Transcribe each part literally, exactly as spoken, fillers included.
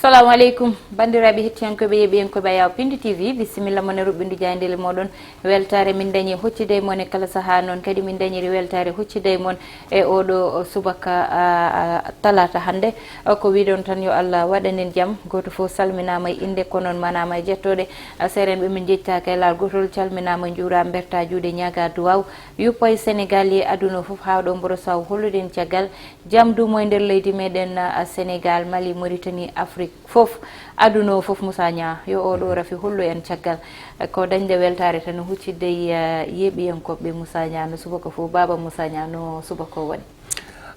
Salamu aleykum, banndiraaɓe hettiyankooɓe, yeeɓiyankooɓe Ayaw Pindi T V, bisimilla mon e ruɓɓindu jaayndeele mooɗon. Weltaare min dañi huccide e mon e kala sahaa, noon kadi min dañiri weltaare huccide e mon e oɗo subaka, a, a, talaata hannde. Ko wiɗon tan, yo Allah waɗan en jam. Gooto fof salminaama e innde, ko noon manaama e jettooɗe. A, seerenɓe min njettaaka e laal gootol, calminaama, njuuraama, mbertaa juuɗe, ñaagaa duwaaw. Yuppa e Senegaal e aduna fof, haa ɗo mboro saw hollude en caggal. Jam duumo e nder leydi meɗen, a, Senegaal, Mali, Mauritanie, Afrique fof, aduna o fof. Moussa Niang, yo oɗo rafi hollu en caggal. Ko dañde weltaare tan huccitde e, a, yeeɓiyankooɓe Moussa Niang no subaka fof, baaba Moussa Niang no subaka o waɗi.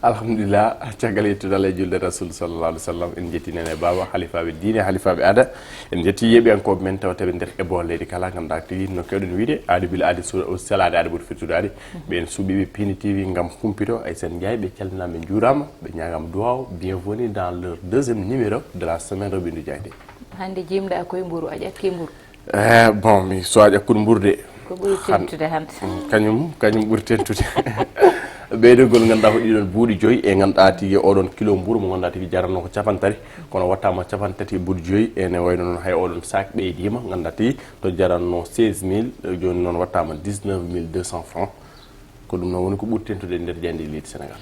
Alhamdulillah, caggal yettude Allah e julde Rasul sallallahu alaihi wasallam, en jetti nene e baaba, halifaaɓe diine, halifaaɓe aada. En jetti yeeɓiyankooɓe men tawa tawi nder ebo leydi kala, ngannduɗaa tigi no keewɗen wiide, aadi bila aadi su-, salaade aadi ɓuri firtude aadi. Ɓen suɓiiɓe Pindi T V ngam humpito, Aysata Ndiaye, ɓe calminaama, ɓe njuuraama, ɓe ñaagaama duwaaw. Bienvenue dans leur deuxième numéro de la semaine Robindu Jaaynde. Hannde jiimɗaa koye mburu, a ƴakki mburu? Eh, bon, mi suwaa ƴakkude mburu de. Ko ɓuri Han-, tentude hannde. Mm, kañum, kañum ɓuri tentude. Ɓeydogol, ngannduɗaa ko ɗiɗon buuɗi joyi, e ngannduɗaa tigi oɗon kilo mburu mo ngannduɗaa tigi jaranno ko capanɗe tati, kono wattaama capanɗe tati e buuɗi joyi, ene wayno noon hay oɗon sac ɓeydiima, ngannduɗaa tigi to jaranno seize mille, jooni noon wattaama dix-neuf mille deux cents francs. Ko ɗum noon woni ko ɓuri tentude e nder jaaynde leydi Senegaal.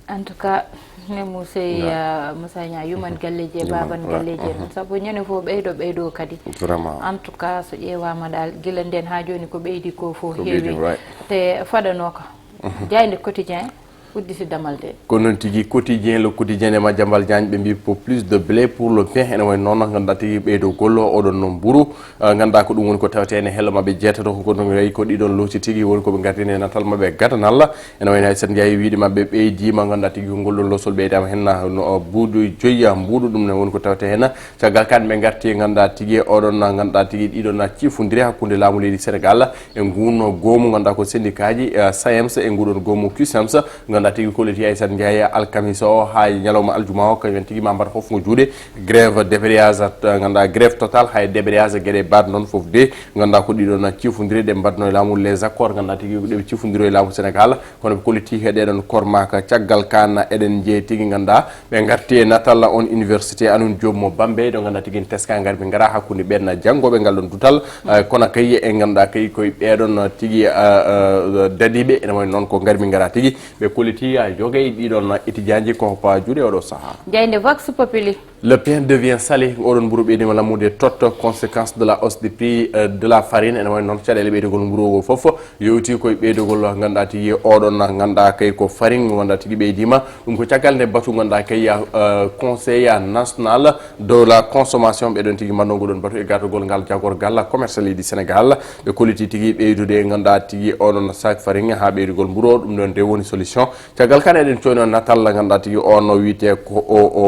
En tout cas, ne Moussa, Ya. uh, Moussa Niang, yuman Mhm. galleeji e Yuman, baaban wa-, galleeji en. Mhm. Sabu ñande fof ɓeydo, ɓeydo kadi. Vraiment. En tout cas, so ƴeewaama dal, gila nden haa jooni ko ɓeydi ko fof Ko ɓeydi, heewi. Right. Te faɗanooka. Mhm. Jaaynde Quotidien udditi damal de. Ko noon tigi, Quotidien, Le Quotidien e Madiambal Diagne, ɓe mbii pour plus de blé pour le pain. Ene wayi noon, ngannduɗaa tigi ɓeydo gollo oɗon noon mburu. Ah, ngannduɗaa ko ɗum woni ko tawetee ene hello maɓɓe jeetato, ko ɗum wayi ko ɗiɗon loosi tigi woni ko ɓe ngartini e natal maɓɓe gadanal. Ene wayi no Aysata Ndiaye wiide maɓɓe ɓeydiima, ngannduɗaa tigi ko ngol ɗon loosol ɓeydaama heen, ah, no, ah, buuɗi joyi, ah, mbuuɗu, ɗum ne woni ko tawetee heen. Caggal kan ɓe ngarti, ngannduɗaa tigi oɗon, ngannduɗaa tigi ɗiɗon ciifondire hakkunde laamu leydi Senegaal e nguun goomu, ngannduɗaa ko syndicat ji, ah, sayems e nguɗon goomu cusems, ngannduɗaa tigi kolliti Aysata Ndiaye alkamisa o haa e ñalawma aljuma o, kañum en tigi ma mbaɗa fof ngo juuɗe. Grève débrayage, uh, ngannduɗaa grève total, hay débrayage geɗe baɗ noon fof de, ngannduɗaa ko ɗiɗon ciifondire ɗe mbaɗno e laamu, les accords, ngannduɗaa tigi ɗe ɓe ciifondiro e laamu Senegaal, kono ɓe kolliti he ɗeɗon kormaaka. Caggal kan eɗen jeeyi tigi, ngannduɗaa ɓe ngarti e natal on université Alioune Diop mo Bambey, ɗo ngannduɗaa tigi en teska ngarmi ngara hakkunde ɓen janngooɓe ngal ɗon dutal, uh, kono kay e ngannduɗaa kay koye ɓeɗon tigi, uh, uh, daɗiiɓe, ene wayi noon ko ngarmi ngara tigi, ɓe kolliti, uh, jogay ɗiɗon étudiant ji ko pa juuɗe oɗo sahaa. Jaaynde Vox Populi. Le pain devient salé, oɗon mburu ɓeydiima lammude totta, conséquence de la hausse du prix, euh, de la farine, ene wayi noon caɗeele ɓeydugol mburu o fof yowti koye ɓeydugol, ngannduɗaa tigi oɗon, ngannduɗaa kay ko farine, ngannduɗaa tigi ɓeydiima. Ɗum ko caggal nde batu, ngannduɗaa kay, euh, Conseil national de la consommation, ɓeɗon tigi mbaɗno nguɗon batu e gardagol ngal jagorgal commerce leydi Senegaal. Ɓe kolliti tigi ɓeydude, ngannduɗaa tigi oɗon sac farine haa ɓeydugol mburu o, ɗum ɗon de woni solution. Caggal kan eɗen coyno natal, ngannduɗaa tigi on no wiyetee ko o, o,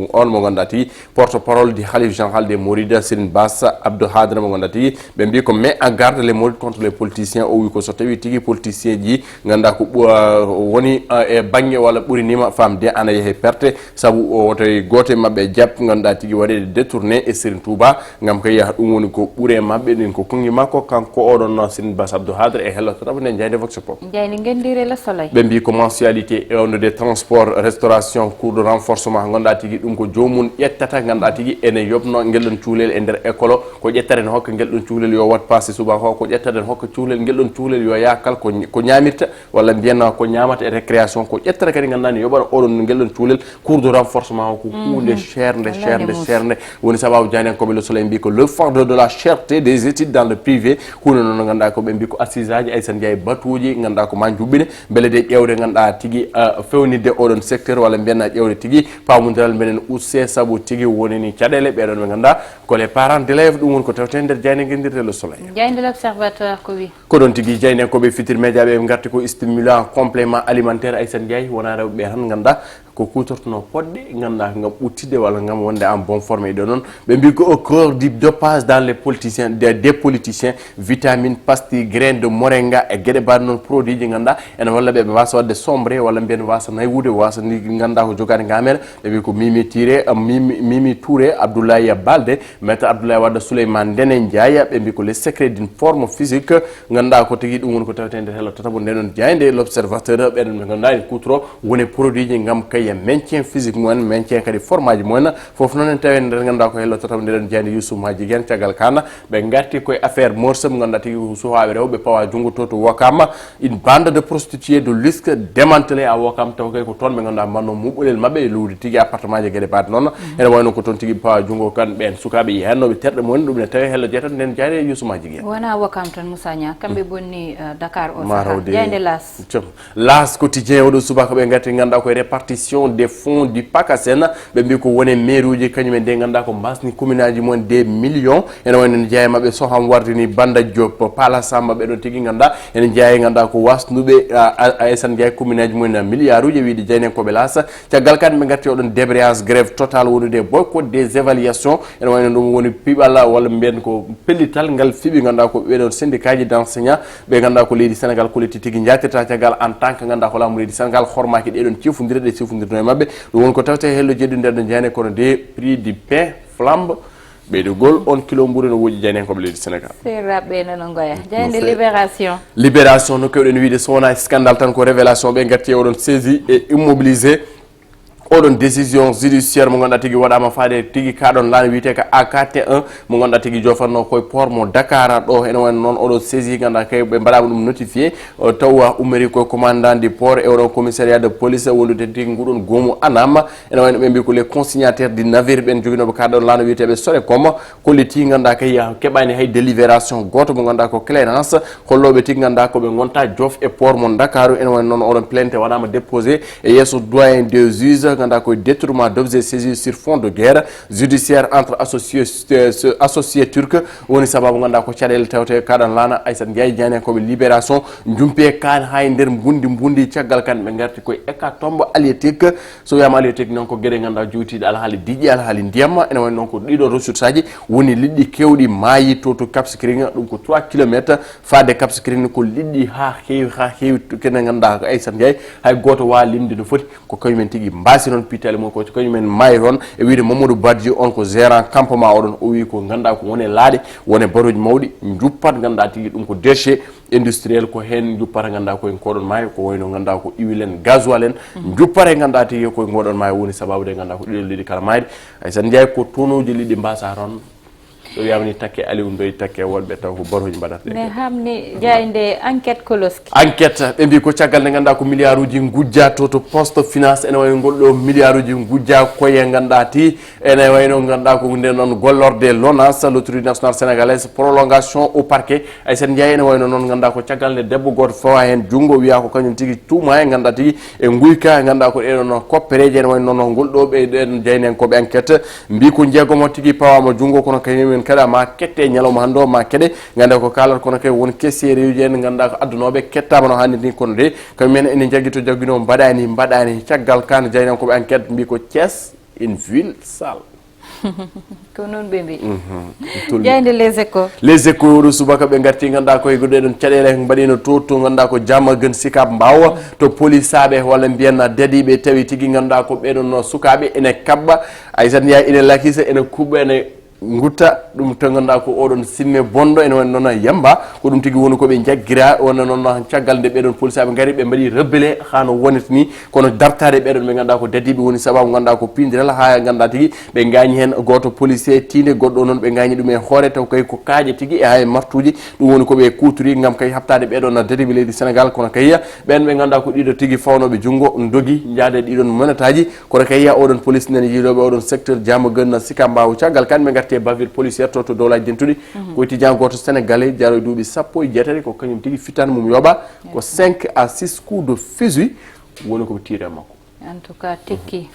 o, on mo ngannduɗaa tigi porte-parole du Khalif général des Mourides, Serigne Bass Abdou Khadre, mo ngannduɗaa tigi ɓe mbii ko met en garde les Mourides contre les politiciens. O wi ko so tawi tigi politicien ji ngannduɗaa ko ɓu-, woni, uh, e bannge walla ɓuriniima famde, ana yehe perte, sabu o woto e gooto e maɓɓe jaɓ ngannduɗaa tigi waɗeede détourné e Serigne Touba. Ngam kay yaha ɗum woni ko ɓure maɓɓe ɗin, ko konngi makko kanko oɗon Serigne Bass Abdou Khadre e hello tataɓo nde jaaynde Vox Pop. Jaaynde ngenndiire Le Soleil. Ɓe mbii ko mensualité, ewnude transport, restauration, cours de renforcement, ngannduɗaa tigi ɗum ko joomum ƴettata, ngannduɗaa tigi ene yoɓno ngel ɗon cukalel e nder école o, ko ƴettata ene hokka ngel ɗon cukalel yo waɗ passe subaka o, ko ƴettata ene hokka cukalel ngel ɗon cukalel yo yaha kala ko, ko ñaamirta, walla mbiyen ko ñaamata e récréation, ko ƴettata kadi ngannduɗaa ne yoɓana oɗon ngel ɗon cukalel. Cours de renforcement o ko huunde Mhm. cernde, Wallaahi cernde, Moussa. cernde. Woni sababu jaayndiyankooɓe Le Soleil mbii ko le fardeau de la cherté des études dans le privé. Huunde noon ngannduɗaa ko ɓe mbii ko assiseaaji Aysata Ndiaye batuuji ngannduɗaa ko ma njuɓɓine. Mbele de ƴeewde ngannduɗaa tigi, uh, fewnitde oɗon secteur walla mbiyen ƴeewde tigi paamondiral mbeɗen usse sabu tigi woni ni caɗeele ɓeɗon ɓe ngannduɗaa ko les parents d'élèves. Ɗum woni ko tawte nder jaaynde ngenndiire Le Soleil. Jaaynde L'Observateur ko wi? Ko ɗon tigi jaayndiyankooɓe Futurs Médias ɓe ngarti ko stimulant complément alimentaire Aysata Ndiaye, wonaa rewɓe ɓe tan ngannduɗaa ko kuutortonoo poɗɗe ngannduɗaa ngam ɓuttitde walla ngam wonde en bonne forme e ɗo noon. Ɓe mbii ko au cœur du dopage dans les politiciens, des, des politiciens, vitamine, pastille, graine de moringa e geɗe mbaɗ noon produit ji ngannduɗaa ene walla ɓe, ɓe mbasa waɗde sombre walla mbiyen wasa naywude, wasa ndi ngannduɗaa ko jogaade ngamere. Ɓe mbii ko Mimi Touré, uh, Mimi, Mimi Touré, Abdoulaye Baldé, Maître Abdoulaye Wade, Souleymane Ndéné Ndiaye, ɓe mbii ko les secrets d'une forme physique, ngannduɗaa ko tigi ɗum woni ko tawetee nder hello tataɓo nde noon jaaynde L'Observateur, ɓeɗon ɓe ngannduɗaa ene kuutoro woni produit ji ngam kay e maintien physique mumen, maintien kadi forme aji mumen. Fof noon en tawi nder ngannduɗaa ko hello tataɓo nde ɗon jeyande Youssouf Madjiguène. Caggal kana ɓe ngarti koye affaire morceau mo ngannduɗaa tigi ko suhaaɓe rewɓe pawa junngo to to Ouakam. Une bande de prostituées de luxe démantelée à Ouakam, taw kay ko toon ɓe ngannduɗaa mbanno muɓɓolel maɓɓe e lowdi tigi appartement ji gueɗe baɗe noon. Ene wayno ko toon tigi pawa junngo kan ɓen sukaaɓe yehannoɓe terɗe mumen. Ɗum ne tawi hello jeetato nden jeyande Youssouf Madjiguène. Wona Ouakam tan, Moussa Niang, kamɓe bonni, euh, Dakar o. Ma saha raw de. Jeyande L'As. Cem. L'As Quotidien, oɗo subaka ɓe ngarti ngannduɗaa koye répartition des fonds du PACASEN. Ɓe mbi ko woni maire uji kañum en de ngannduɗaa ko mbasni commune aji mumen des millions. Ene wayno ne jeeya maɓɓe Soham Wardini, Banda Diop, Pala Samba, ɓe ɗon tigi ngannduɗaa ene jeeya ngannduɗaa ko wasnuɓe a, a, a esan jeeya commune aji mumen milliard uji, e wiide jeynenkoɓe L'As. Caggal kan ɓe ngarti oɗon débrayage, grève totale wonude, boycott des évaluations. Ene wayno ɗum woni piɓal walla mbiyen ko pellital ngal fiɓi ngannduɗaa ko ɓeɗon syndicat ji d'enseignant ɓe ngannduɗaa ko leydi Sénégal, ko leydi tigi jaatirta caggal en tant que ngannduɗaa ko laamu leydi Sénégal hormaki ɗeɗon cifodire ɗe cifodirno e maɓɓe. Ɗum woni ko tawte hello jeɗɗu nder ɗo jeyane kono de prix du pain flambe. Ɓeydugol on kilo mburu no woƴi jeynenkoɓe leydi Sénégal. Seeraaɓe nana ngoya. Jeyande Libération. Libération, no kewɗen wiide, so wona scandale tan, ko révélation. Ɓe gatti e oɗon saisi et immobilisé. Oɗon décision judiciaire mo ngannduɗaa tigi waɗama faade tigi kaɗon laana wiyetee ko A K T un, mo ngannduɗaa tigi jofanno koye port mo Dakar ɗo. Ene wayno noon oɗon saisi ngannduɗaa kay ɓe mbaɗama ɗum notifié, o tawa ummori koye commandant du port e oɗon commissariat de police wondude tigi nguɗon goomu Anam. Ene wayno ɓe mbi ko les consignataires du navire, ɓen joguinoɓe kaɗon laana wiyeteɓe Sorecom, kolliti ngannduɗaa kay keɓani hay délibération gooto mo ngannduɗaa ko clearance, hollooɓe tigi ngannduɗaa ko ɓe ngonta joof e port mo Ndakaaru. Ene wayno noon oɗon plainte waɗama déposé e yeeso doyen des juges, ngannduɗaa koye détournement d'objets saisis sur fond de guerre judiciaire entre associés, euh, associés turcs. Woni sababu ngannduɗaa ko caɗeele tawte kaɗon laana. Aissata Ndiaye, jeynenkoɓe Libération, jumpi e kan hay nder mbundi mbundi. Caggal kan ɓe ngarti koye hécatombe halieutique. So wiyama halieutique noon ko geɗe ngannduɗaa jowtiiɗe alhaali diƴƴe, alhaali ndiyam. Ene wayno noon ko ɗiɗo ressource aji woni liɗɗi kewɗi maayi to to Cap Skirring, ɗum ko trois kilomètres. Faade Cap Skirring ko liɗɗi ha heewi, ha heewi, kene ngannduɗaa ko Aissata Ndiaye hay gooto wawa limde no foti. Ko kañumen tigi mbaasi noon pittaali mum, ko kañumen maayi toon. E wiide Mamadou Badji, on ko gérant campement oɗon, o wi ko ngannduɗaa ko wone laaɗe, wone baroji mawɗi, njuppat ngannduɗaa tigi ɗum ko déchet industriel, ko heen njuppata ngannduɗaa koye koɗon maayo, ko wayno ngannduɗaa ko huile en, gasoil en, njuppata ngannduɗaa tigi koye ngoɗon maayo. Woni sababu de ngannduɗaa ko ɗiɗo leydi kala maayde. Aissata Ndiaye, ko tonuuji liɗɗi mbaasa toon. So wiyama ni takke Aliou Ndoye, takke wonɓe taw ko baroji mbaɗata ɗe. Mais hamni jeyande enquête koloski. Enquête, ɓe mbi ko caggal nde ngannduɗaa ko milliard uji ngujja to to poste finance, ene wayi ngol ɗo milliard uji ngujja koye ngannduɗaa ti, ene wayno ngannduɗaa ko nde noon gollorde l'ONAS, l'Autorité Nationale Sénégalaise, prolongation au parquet. Aissata Ndiaye, ene wayno noon ngannduɗaa ko caggal nde debbo gooto fawa heen junngo, wiya ko kañum tigi tuuma e ngannduɗaa tigi e nguyka, ngannduɗaa ko ɗeɗo noon koppereeje. Ene wayno noon ngol ɗo ɓe ɗen jeynenkoɓe enquête mbi ko jeegomo tigi pawama junngo, kono kañum en kaɗa ma kette e ñalawma hannde o ma keɗe. Ngannduɗaa ko kaalata kono kay won kessereji en ngannduɗaa ko addunooɓe kettama no hannirta ni, kono de kañum en ene jaggi to jaggino mbaɗani, mbaɗani. Caggal kan jeynenkoɓe enquête mbi ko Thiès, une ville sale. Ko noon ɓe mbi. Jeyande Les Échos. Les Échos, oɗo subaka ɓe ngarti ngannduɗaa koye goɗɗe ɗon caɗeele mbaɗino to, to ngannduɗaa ko Diamaguène Sicap Mbao, to polisaaɓe walla mbiyen dadiiɓe tawi tigi ngannduɗaa ko ɓeɗon no sukaaɓe ene kaɓɓa. Aissata Ndiaye ene lakisa, ene kuɓɓa, ene ngutta ɗum to ngannduɗaa ko oɗon simme bonɗo, ene wayno noon yamba. Ko ɗum tigi woni ko ɓe jaggira, wonno noon caggal nde ɓeɗon polisaaɓe ngari ɓe mbaɗi rebelle hano wonata ni. Kono dartaade ɓeɗon ɓe ngannduɗaa ko dadiiɓe woni sababu ngannduɗaa ko pindiral ha ngannduɗaa tigi ɓe ngaañi heen gooto policier tiinde, goɗɗo o noon ɓe ngaañi ɗum e hoore, taw kay ko kaaƴe tigi e hay martuuji. Ɗum woni ko ɓe kuuturi ngam kay haɓtaade ɓeɗon dadiiɓe leydi Sénégal, kono kay ɓen ɓe ngannduɗaa ko ɗiɗo tigi fawnooɓe junngo ndogi njaade ɗiɗon monetaaji. Kono kay oɗon police nani yiilooɓe oɗon secteur Diamaguène Sicap Mbao. Caggal kan ɓe ngarti e bavure policière to to Dowlaaji Dentuɗi. Ko étudiant gooto sénégalais jaro e duuɓi sappo e jeetati, ko kañum tigi fittaandu mum yooɓa ko cinq à six coups de fusil woni ko ɓe tiiri e makko. En tout cas, tekki.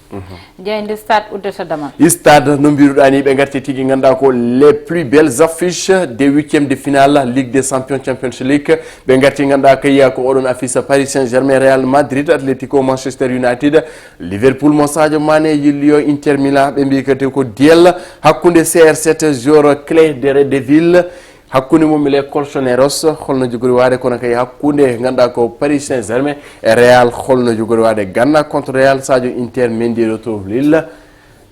Jeyande Stade uddata damal. Stade, no mbiruɗaa ni, ɓe ngarti tigi ngannduɗaa ko les plus belles affiches des huitièmes de finale Ligue des Champions, Champions League. Ɓe ngarti ngannduɗaa kay ko oɗon affiche Paris Saint-Germain, Real Madrid, Atlético, Manchester United, Liverpool mo Sadio Mané yilliyo, Inter Milan, ɓe mbi kadi ko duel hakkunde C R sept, joueur clé de, de ville. Hakkunde mum e les Colchoneros, holno jogori waade, kono kay hakkunde ngannduɗaa ko Paris Saint-Germain e Real, holno jogori waade. Ghana contre Real, Sadio Inter, Mendy retrouve Lille.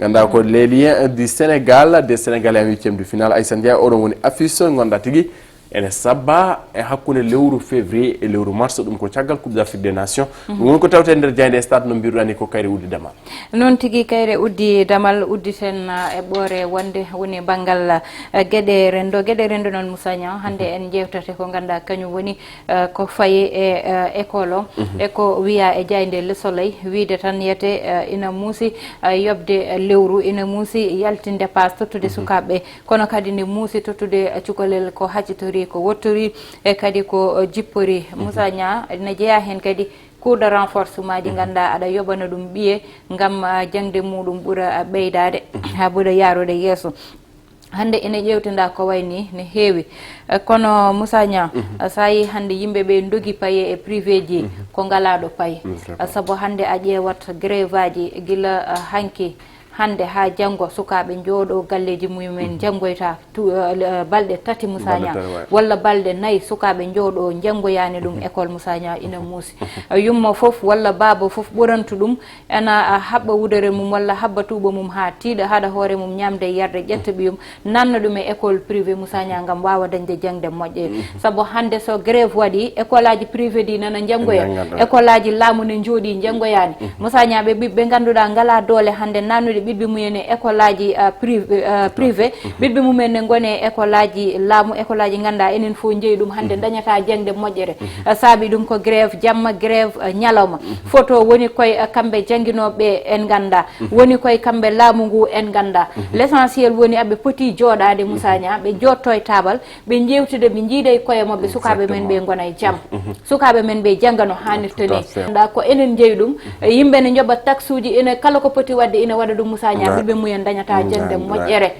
Ngannduɗaa ko les Lions du Sénégal, des Sénégalais en huitième de finale. Aissata Ndiaye, oɗon woni affiche ngannduɗaa tigi Ene sabba e hakkunde lewru février e lewru mars, ɗum ko caggal Coupe d'Afrique des Nations. Ɗum woni ko tawte nder jaaynde e stade, no mbiruɗani ko kayre uddi damal. Noon tigi, kayre uddi damal, udditen, ah, e ɓoore wonde woni banngal, ah, geɗe renndo. Geɗe renndo noon, Moussa Niang, hannde en njewtate ko ngannduɗaa kañum woni, ah, ko fayi e, ah, école o, e ko wiya e jaaynde Le Soleil, wiyde tan yete, ah, ina muusi, ah, yoɓde, ah, lewru, ina muusi yaltinde paas, tottude sukaaɓe, kono kadi ne muusi tottude, ah, cukalel ko haccitori, ko wottori, e kadi ko, ah, jippori. Moussa Niang, ina jeyaa heen kadi cours de renforcement ji, ngannduɗaa aɗa yoɓana ɗum ɓiye ngam, ah, jaŋde muɗum ɓura, ah, ɓeydaade, haa ɓura yaarude yeeso. Hannde ene ƴeewtindaa ko wayi ni ne heewi. Eh, kono Moussa Niang, ah, so a yii hannde yimɓe ɓe ndogi paye e privé ji, ko ngalaa ɗo paye. Ah, sabu hannde a ƴeewat grève aji gila, ah, hanki, hannde haa janngo sukaaɓe njooɗo galleeji mumen, njanngoyta tu-, eh, le-, eh, balɗe tati, Moussa Niang, walla balɗe nayi sukaaɓe njooɗo njanngoyaani ɗum école, Moussa Niang, ina muusi. Eh, yumma fof walla baaba fof ɓurantu ɗum ena, ah, haɓɓa wudere mum walla haɓɓa tuuba mum haa tiiɗa, haɗa hoore mum ñaamde e yarde, ƴetta ɓiyum, nanna ɗum e école privé, Moussa Niang, ngam waawa dañde jaŋde moƴƴe. Sabu hannde so grève waɗi, école aji privé ɗi nana njanngoya, école aji laamu ne njooɗi njanngoyaani. Moussa Niang, ɓe ɓiɓɓe ngannduɗaa ngalaa doole hannde nannude ɓiɓɓe mumen e école aji, ah, privé, ah, privé, ɓiɓɓe mumen ne ngoni e école aji laamu, école aji ngannduɗaa enen fof njeyi ɗum hannde dañata jaŋde moƴƴere. Ah, saabi ɗum ko grève jamma, grève, ah, ñalawma. Foto woni koye, ah, kamɓe jannginooɓe en ngannduɗaa. Woni koye kamɓe laamu ngu en ngannduɗaa. L'essentiel woni aɓe poti jooɗaade, Moussa Niang, ɓe jooɗto e taabal, ɓe njeewtida, ɓe njiida e koye maɓɓe sukaaɓe men ɓe ngona e jam. Sukaaɓe men ɓe jannga no haanirta ni. Nda ko enen njeyi ɗum. E yimɓe ne njoɓa taxuuji, ene kala ko poti waɗde ina waɗa ɗum, Moussa Niang, ɓiɓɓe mumen dañata jaŋde moƴƴere.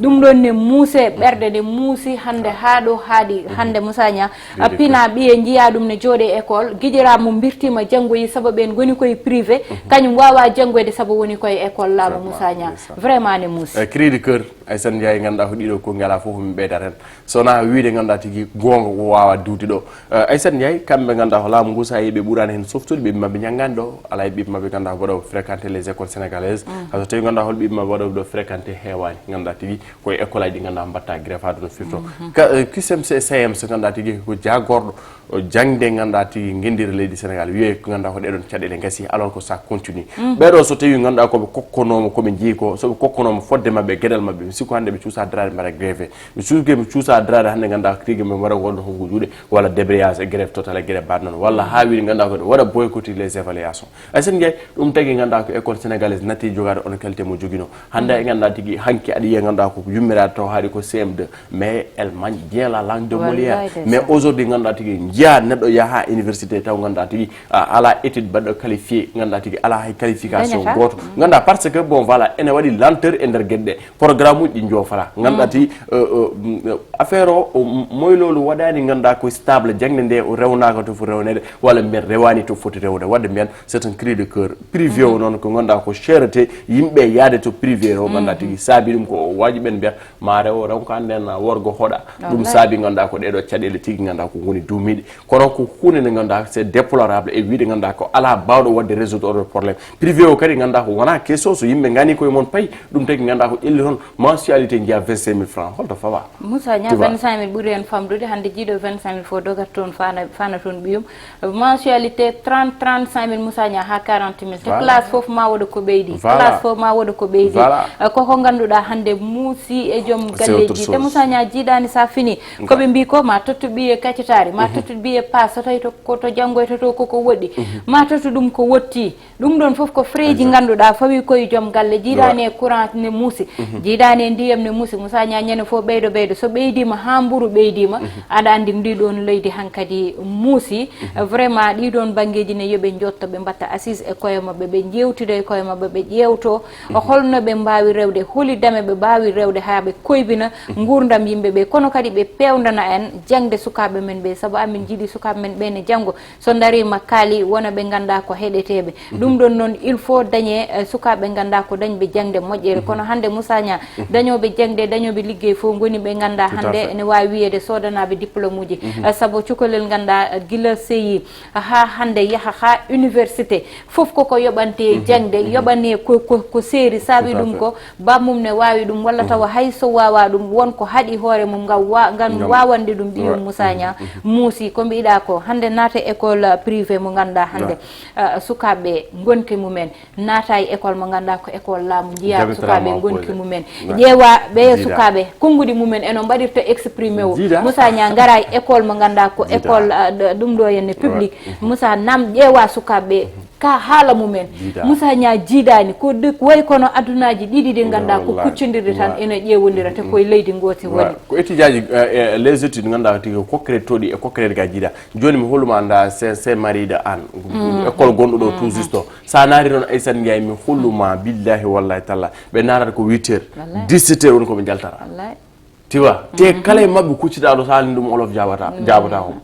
Ɗum ɗon ne muuse, ɓerɗe ne muusi hannde haa ɗo haaɗi. Hannde Moussa Niang, a pina ɓiye njiya ɗum ne jooɗe école, gijira mum mbirtima janngoyi sabu ɓen ngoni koye privé, kañum waawa janngoyde sabu woni koye école laamu, Moussa Niang. Vraiment ne muusi. Eh, cri de cœur, Aïssata Ndiaye, ngannduɗaa ko ɗiɗo ko ngalaa fof min ɓeydat heen. So wonaa wiide ngannduɗaa tigi goonga ko waawa diwde ɗo. Eh, Aïssata Ndiaye, kamɓe ngannduɗaa ko laamu ngu, so a yii ɓe ɓuraani heen softude, ɓe ɓiɓɓe maɓɓe njanngaani ɗo, alaa e ɓiɓɓe maɓɓe ngannduɗaa ko ɗo fréquenté les écoles sénégalaises. Hay so tawii ngannduɗaa hol ɓiɓɓe maɓɓe waɗa ɗo fréquenté heewaani, ngannduɗaa tigi koye école aji ɗi ngannduɗaa mbaɗta grève haa ɗo no firto. Ka, eh, Q C M C, C M C ngannduɗaa tigi ko jaagorɗo, o jaŋde ngannduɗaa tigi ngenndire leydi Sénégal, wiyee ko ngannduɗaa ko ɗeɗon caɗeele ngasi, alors que ça continue. Ɓeɗo so tawi ngannduɗaa ko ɓe kokkonooma, ko ɓe njeyi ko, so ɓe kokkonooma fodde maɓɓe, geɗal maɓɓe, mi sikku hannde ɓe cuusa daraade mbaɗa grève. Ɓe cuusa, ɓe cuusa daraade hannde ngannduɗaa ko tigi ɓe mbaɗa ngonɗo hoggo juuɗe, walla débrayage e grève total e grève baɗnono, walla haa wiide ngannduɗaa ko waɗa boycotter les évaluations. Aïssata Ndiaye, ɗum tagi ngannduɗaa ko école sénégalaise natti jogaade on qualité mo joginoo. Hannde e ngannduɗaa tigi hanki aɗa yiya ngannduɗaa ko yummiraade taw haali ko C M deux, mais elle manie bien la langue de Molière. Mais aujourd'hui ngannduɗaa tigi njiya neɗɗo yaha université taw ngannduɗaa tigi, ah, alaa étude baɗɗo qualifié, ngannduɗaa tigi alaa hay qualification gooto. Ngannduɗaa parce que bon voilà, ene waɗi lenteur e nder geɗe ɗe. Programme uji ɗi joofata. Ngannduɗaa tigi, euh, euh, mm, affaire o, o, moylolu waɗaani ngannduɗaa ko stable, jaŋde nde o rewnaaka to foti rewneede, walla mbiyen rewaani to foti rewde. Waɗde mbiyen c'est un cri de cœur. Privé o noon ko ngannduɗaa ko cherté yimɓe yaade to privé o, ngannduɗaa tigi saabi ɗum ko o waaji ɓen mbiyata ma rew o rew ka nden worgo hoɗa. Ɗum saabi ngannduɗaa ko ɗeɗo caɗeele tigi ngannduɗaa ko woni duumiiɗe. Kono ko huunde nde ngannduɗaa c'est déplorable e wiide ngannduɗaa ko alaa baawɗo waɗde résoudre oɗo problème. Privé o kadi ngannduɗaa ko wonaa keso, so yimɓe ngani koye mon payi, ɗum tagi ngannduɗaa ko ƴelli toon mensualité njiya vingt-cinq mille francs. Holto fawa? Moussa Niang, vingt-cinq mille ɓuri heen famɗude, hannde jiiɗo vingt-cinq mille fof dogat toon fana, fana toon ɓiyum. Mensualité trente, trente-cinq mille, Moussa Niang, haa quarante mille. Te classe fof ma woɗa ko ɓeydi. Classe fof ma woɗa ko ɓeydi. Eh, koko ngannduɗaa hannde muusi e joom galleeji. Te Moussa Niang jiidaani sa fini. Ko ɓe mbii ko ma tottu ɓiye kaccitaari, ma tottu ɓiye paas, so tawi to, ko to janngoyta to koko woɗɗi. Ma tottu ɗum ko woɗɗi. Ɗum ɗon fof ko frais ji ngannduɗaa fawi koye joom galle, jiidaani e courant ne muusi, jiidaani e ndiyam ne muusi. Moussa Niang, ñande fof ɓeydo, ɓeydo. So ɓeydiima haa mburu ɓeydiima, aɗa anndi ndi ɗoon leydi hankadi muusi. Vraiment, ɗii ɗoon banngeeji ne yo ɓe njotto, ɓe mbatta assise e koye maɓɓe, ɓe njeewtida e koye maɓɓe, ɓe ƴeewto holno ɓe mbaawi rewde, holi dame ɓe mbaawi rewde haa ɓe koybina nguurndam yimɓe ɓe, kono kadi ɓe peewndana en jaŋde sukaaɓe men ɓe, sabu amin njiɗi sukaaɓe men ɓe ne janngo. So ndariima kaali, wona ɓe nganndaa ko heɗeteeɓe. Ɗum ɗon noon, il faut dañee, eh, sukaaɓe nganndaa ko dañɓe jaŋde moƴƴere. Kono hannde Moussa Niang, dañooɓe jaŋde, dañooɓe liggey fof ngoni ɓe nganndaa hannde ene waawi wiyeede soodanaaɓe diplôme uji. Eh, sabu cukalel nganndaa, eh, gila C I haa hannde yaha haa université. Fof koko yoɓantee jaŋde, yoɓanee ko, ko, ko Seeri saabi ɗum ko bamum ne waawi ɗum, walla tawa hay so waawaa ɗum, won ko haɗi hoore mum ngam wa-, ngam waawande ɗum ɓiyum Moussa Niang. Muusi ko mbiɗaa ko, hannde naata école, uh, privé mo ngannduɗaa hannde, uh, sukaaɓe ngonki mumen naata e école mo ngannduɗaa ko école laamu, njiyaa sukaaɓe ngonki mumen, ƴeewa ɓe sukaaɓe konnguɗi mumen e no mbaɗirta exprimé o. Moussa Niang ngara e école mo ngannduɗaa ko école, uh, ɗ-, ɗum ɗo henne public. Moussa Niang ƴeewa sukaaɓe ka haala mumen. Moussa Niang jiidaani ko de, way kono adunaaji ɗiɗi ɗi ngannduɗaa ko kuccondirɗe tan, ene ƴeewondira te koye leydi ngooti woni. Ko étudiaji, eh, eh, les études ngannduɗaa tigi ko concret toɗi e concret ga jiida. Jooni mi holluma nda Saint, Saint Marie de Anne. École gonɗo ɗo tout juste o. Sa naari noon Aissata Ndiaye mi holluma billahi wallahi talla. Ɓe naarata ko huit heures. Dix-sept heures woni ko ɓe jaltata. Tu vois, te kala e maɓɓe kuccitaɗo so haalni ɗum olof jaabata, jaabata ko.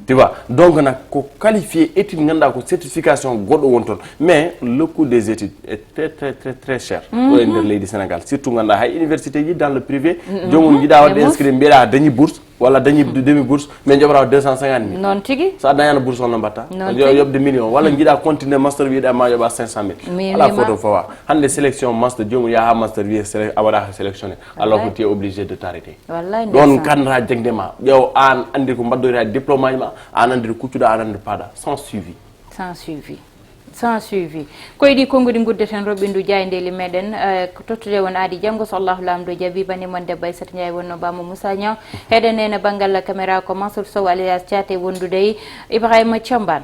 Tu vois, donc nag ko qualifié étude ngannduɗaa ko certification goɗɗo won toon. Mais le coût des études est très, très, très, très cher. Ɗo e nder leydi Sénégal, surtout ngannduɗaa hay université ji dans le privé, joomum jiiɗa waɗde inscrit mbiyeɗa a dañi bourse, walla dañi demi bourse, mais joɓata deux cent cinquante mille. Noon tigi. So a dañano bourse, holno mbatta? Noon tigi. Yoɓde million, walla jiiɗa continuer master wiyeɗa ma yoɓa cinq cent mille. Ala photo fawa. Hannde sélection master, joomum yaha master wiye sele-, a waɗa sélectionné. Alors que tu es obligé de t'arrêter. Wallaay, ɗoon ndeysaan. Kannata jaŋde ma, ƴeew aan anndi ko mbaɗdoyta diplôme aji ma, aan anndi ɗo kuccuɗa, aan anndi paɗa, sans suivi. Sans suivi. Sans suivi. Ko e ɗi konnguɗi nguddeten roɓɓindu jaayndeeli meɗen, eh, ko tottude won aadi janngo so Allahu Laamɗo jaɓi. Bani mon debbo Aissata Ndiaye wonno bamum Moussa Niang. Heɗen nene banngal caméra ko Mansour Sow alias Thiaté wondude e Ibrahima Thiombane.